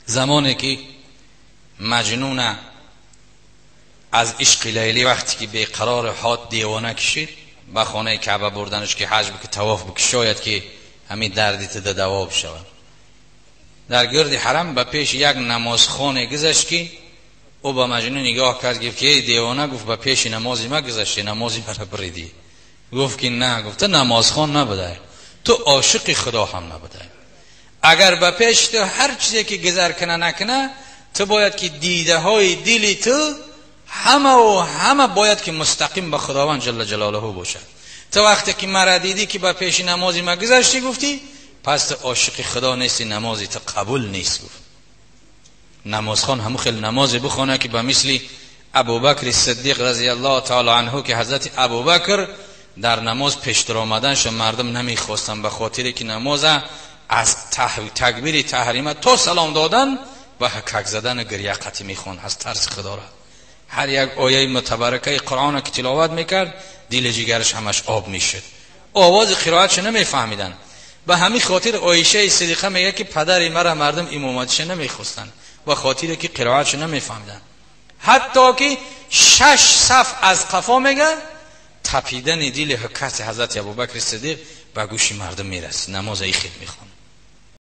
Замоне ки Маҷнуна аз ишқи Лайли вақте ки беқарор ҳот девона кашид, ба хонаи Каъба бурданаш ки ҳаҷ бики, тавоф бики, шояд ки ҳамин дарди ту даво бишавад. Дар гирди ҳарам ба пеши як намозхоне гузашт ки ӯ ба Маҷнун нигоҳ кард, гуфт ки эй девона, гуфт ба пеши намози ма гузашти, намози маро биридӣ. Гуфт ки на, гуфт ту намозхон набудай, ту ошиқи Худо ҳам набудай. Агар ба пеши ту ҳар чизе ки гузар кана накана, ту бояд ки дидаҳои дили ту ҳама ва ҳама бояд ки мустақим ба Худованд ҷалла ҷалолаҳу бошад. Ту вақте ки мара дидӣ ки ба пеши намози ма гузаштӣ, гуфтӣ пас ту ошиқи Худо нести, намози ту қабул нест. Гуфт намозхон ҳаму хел намозе бихона ки ба мисли Абубакри Сиддиқ разияллоҳу таала анҳу, ки ҳазрати Абубакр дар намоз пештар омаданша мардум намехостанд, ба хотире ки намоза аз такбири таҳрима то салом додан ба ҳакак задану гиря қатӣ мехонд аз тарси Худора. Ҳар як ояи мутабаракаи Қуръона ки тиловат мекард, дили ҷигараш ҳамаш об мешуд, овози қироатша намефаҳмиданд. Ба ҳамин хотир Оишаи Сидиқа мегӯяд ки падари мара мардум имоматиша намехостанд, ба хотире ки қироатша намефаҳмиданд. Ҳатто ки шаш саф аз қафо мега тапидани дили ҳукати ҳазрати Абубакри Сидиқ ба гӯши мардум мерасид, намоза и хел мехонд.